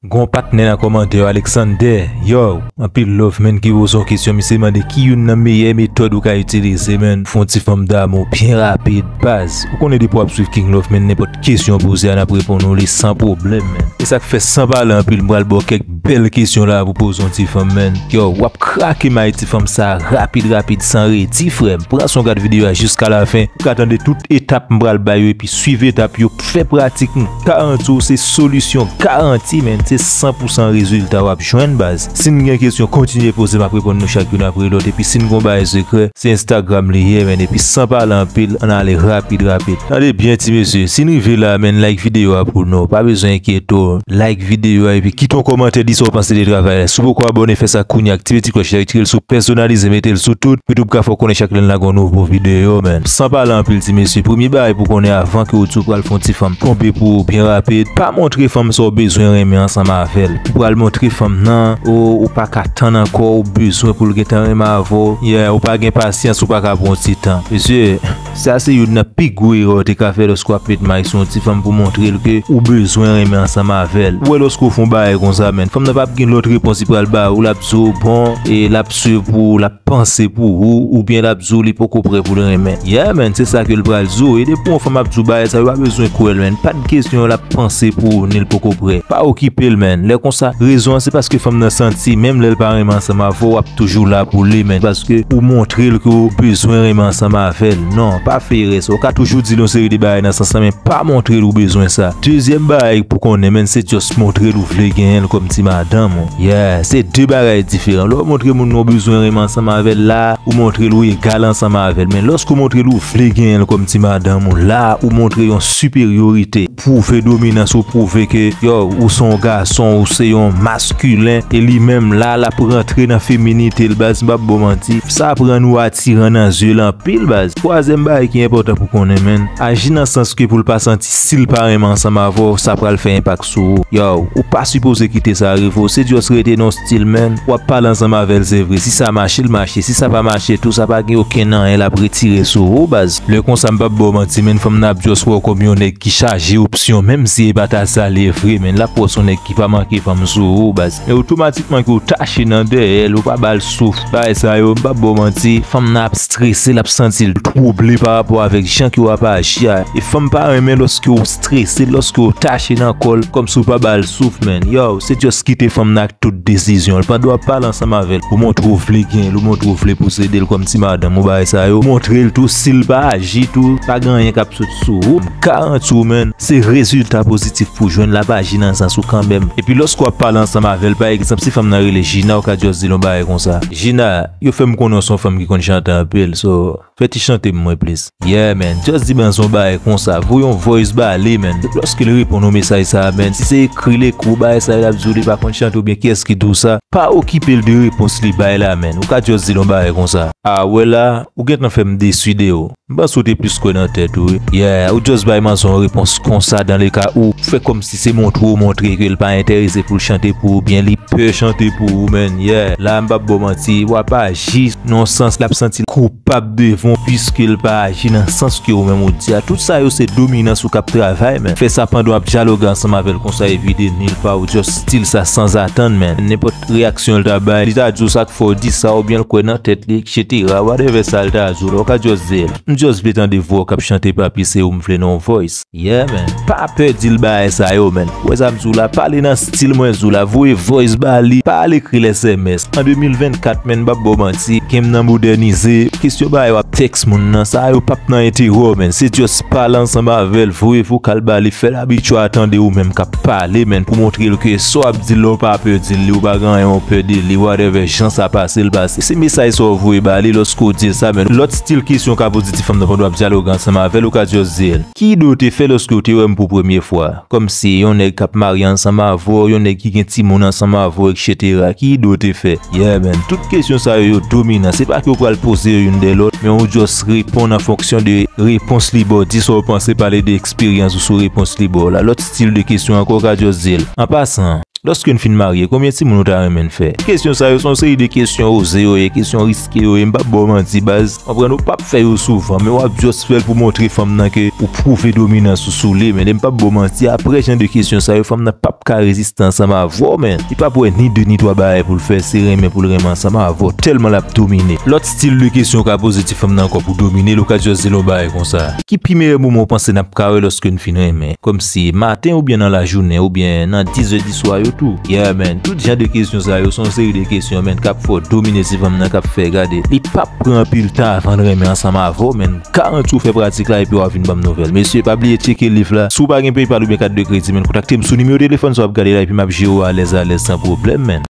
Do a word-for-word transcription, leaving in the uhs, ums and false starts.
Gon patnè nan kòmantè yo, Alexander. Yo, anpil love, menn, ki poze yon kesyon, misye mande ki youn nan meyè metòd ou ka itilize, menn, pou fè yon ti fanm damou byen rapid, baz. Ou konnen depi w ap swiv King Love, menn, nenpòt kesyon w poze a, n ap reponn ou li san pwoblèm, menn. E sa k fè, san pale anpil, m pral ba w kèk bèl kesyon la pou poze yon ti fanm, menn. Yo, w ap krake may ti fanm sa rapid, rapid, san redi, frè m. Pran swen gad videyo a jiska lafen. Ou ka tande tout etap m pral ba yo, epi swiv etap yo, fè pratik, m garanti w se solisyon garanti, menn, se san pou san rezilta w ap jwenn, baz. Si n gen kesyon, kontinye poze, m ap reponn nou chak youn apre lòt, epi si n gon bagay sekrè, se Instagram li ye, menn, epi san pale anpil, ann ale rapid, rapid. Tande byen, ti mesye, si n rive la, menn, like videyo a pou nou, pa bezwen enkyete w, like videyo a, epi kite yon kòmantè, di sa w panse de travay la. Si w poko abòne, fè sa kounye a, aktive ti klòch la, retire l sou pèsonalize, mete l sou tout, YouTube ka fè w konnen chak lè n lage yon nouvo videyo, menn. San pale anpil, ti mesye, premye bagay pou konnen avan ke w di w pral fè yon ti fanm tonbe pou ou byen rapid, pa montre fanm sa w bezwen renmen ansanm avè l. Ou pral montre fanm nan, ou, ou pa ka tann ankò, ou bezwen pou l gentan renmen avè w. Yeah, ou pa gen pasyans, ou pa ka pran yon ti tan. Mesye, sa se youn nan pi gwo erè w te ka fè lòske w ap met may sou yon ti fanm pou montre l ke ou bezwen renmen ansanm avè l. Ou wè lòske w fè yon bagay konsa, menn, fanm nan p ap gen lòt repons li pral ba ou, l ap di w bon, e l ap swiv pou ou, l ap panse pou ou, oubyen l ap di w li poko prè pou l renmen. Yeah, menn, se sa ke l pral di w. E depi yon fanm ap di w bagay sa, yo pa bezwen kwè l, menn. Pa t kesyon l ap panse pou ou, ni l poko prè. Pa okipe l, menn. Lè konsa, rezon an se paske fanm nan santi, menm lè l pa renmen ansanm avè w, w ap toujou la pou li, menn. Paske ou montre l ke w bezwen renmen ansanm avè l. Non, pa fè erè sa. Ou ka toujou di l yon seri de bagay nan sans lan, men pa montre l ou bezwen sa. Dezyèm bagay pou konnen, menn, se just montre l ou vle genyen l kòm ti madanm ou. Yeah, se de bagay diferan. Lè w montre moun nan w bezwen renmen ansanm avè l la, ou montre l ou egal ansanm avè l. Men lòske w montre l ou vle genyen l kòm ti madanm ou la, ou montre yon siperyorite. Pwouve dominans ou, pwouve ke, yo, ou se yon gason, ou se yon maskilen, e li menm la, l ap rantre nan feminite l, baz, m p ap ba w manti. Sa ap rann ou atiran nan zye l anpil, baz. Twazyèm bagay ki enpòtan pou konnen, menn, aji nan sans ke pou l pa santi si l pa renmen ansanm avè w, sa pral fè enpak sou ou. Yo, ou pa sipoze kite sa rive w. Se just rete nan yon stil, menn. W ap pale ansanm avè l, se vre. Si sa mache, l mache. Si sa pa mache tou, sa pa gen okenn anyen l ap retire sou ou, baz. Lè konsa, m p ap ba w manti, menn, fanm nan ap just wè w kòm yon nèg ki chaje opsyon, menm si e pa ta sa li ye vre, menn. L ap wè w se yon nèg ki pa manke fanm sou ou, baz. Men otomatikman ke w tache nan dèyè l, ou pa ba l souf. Bagay sa yo, m p ap ba w manti, fanm nan ap strese, l ap santi l twouble pa rapò avèk jan ke w ap aji a. E fanm pa renmen lòske w strese, lòske w tache nan kò l, kòmsi w pa ba l souf, menn. Yo, se just kite fanm nan ak tout desizyon l. Pandan w ap pale ansanm avè l, ou montre w vle gen l, ou montre w vle posede l kòm ti madanm ou, bagay sa yo. Montre l tou, si l pa aji tou, pa gen anyen k ap sot sou ou. M garanti w, menn, se rezilta pozitif pou w jwenn, l ap aji nan sans ou kanmenm. Epi lòske w ap pale ansanm avè l, pa egzanp, si fanm nan rele Gina, ou ka just di l yon bagay konsa. Gina, yo fè m konnen w se yon fanm ki konn chante anpil, so, fè ti chante m mwen plis. Yeah, man. Just di baz yon bagay konsa. Voye yon voice ba li, man. Lòske li reponn yon mesaj sa, man. Si se ekri l ekri w bagay sa, l ap di w li pa konn chante oubyen kiyès ki di w sa, pa okipe l de repons li bay la, man. Ou ka just di l yon bagay konsa. A, wè la, ou gentan fè m desi de ou. M panse w te plis kwè nan tèt ou, wi. Yeah, ou just bay manzè yon repons konsa, dans le cas où ou fè kòmsi se montre w montre ke l pa enterese pou l chante pou ou, oubyen li pè chante pou ou, man. Yeah, la, m p ap ba w manti, w ap aji nan yon sans l ap santi l koupab devan w, piske l pa aji nan sans ke ou menm ou di a. Tout sa yo se dominans ou k ap travay, man. Fè sa pandan w ap dyaloge ansanm avè l konsa, evite nil pa ou just stil sa sanzatann, man. Nenpòt reyaksyon l ta bay, li ta di w sa k fè w di sa, oubyen l kwè nan tèt li, etsetera. Whatever sa l ta di w la, ou ka just di l, "M just vle tande vwa w k ap chante, papi, se ou m vle nan yon voice." Yeah, man. Pa pè di l bagay sa yo, man. Ou wè sa m di w la, pale nan stil mwen di w la, voye voice ba li, pa al ekri l S M S. An de mil vennkat, man, m p ap ba w manti, game nan modènize, kesyon bagay w ap tèks moun nan, sa yo p ap nan enterè w, man. Se just pale ansanm avè l, voye vokal ba li, fè l abitye a tande ou menm k ap pale, man, pou montre l ke sa w ap di l la, ou pa pè di l li, ou pa gen anyen w pè de li, whatever jan sa pase l pase. Se mesaj sa w voye ba li lòske w di l sa, man. Lòt stil kesyon w ka poze ti fanm nan pandan w ap dyaloge ansanm avè l, ou ka just di l, "Ki ide w te fè lòske w te wè m pou premye fwa?" Kòmsi yon nèg k ap marye ansanm avè w, yon nèg ki gen timoun ansanm avè w, etsetera. Ki ide w te fè? Yeah, man. Tout kesyon sa yo, yo dominan. Se pa ke w pral poze yo youn dèyè lòt, men ou just reponn an fonksyon de repons li ba w. Di sa w panse, pale de eksperyans ou sou repons li ba w la. Lòt stil de kesyon ankò, ou ka just di l, "An pasan, Lòske n fin marye, konbyen timoun ou ta renmen n fè? Kesyon sa yo se yon seri de kesyon oze yo ye, kesyon riske yo ye, m p ap ba w manti baz. Konprann, ou p ap fè yo souvan, men w ap just fè l pou montre fanm nan ke ou pwouve dominans ou sou li, men m p ap ba w manti, apre jan de kesyon sa yo, fanm nan p ap ka reziste ansanm avè w, men li p ap wè ni de ni twa bagay pou l fè, se renmen pou l renmen ansanm avè w, tèlman l ap domine. Lòt stil de kesyon ou ka poze ti fanm nan ankò pou domine l, ou ka just di l yon bagay konsa. Ki pi meyè moman ou panse n ap ka wè lòske n fin renmen? Kòmsi maten oubyen nan lajounen oubyen nan diz è di swa yo tou? Yeah, man. Tout jan de kesyon sa yo se yon seri de kesyon, man, k ap fè w domine ti fanm nan, k ap fè gade. Li p ap pran anpil tan avan l renmen ansanm avè w, man. Garanti w fè pratik la epi w a vin ban m nouvèl. Mesye, pa bliye tcheke liv la. Si w pa gen PayPal oubyen kat de kredi, man, kontakte m sou nimewo telefòn sa w ap gade la epi m ap jere w alèz alèz san pwoblèm, man.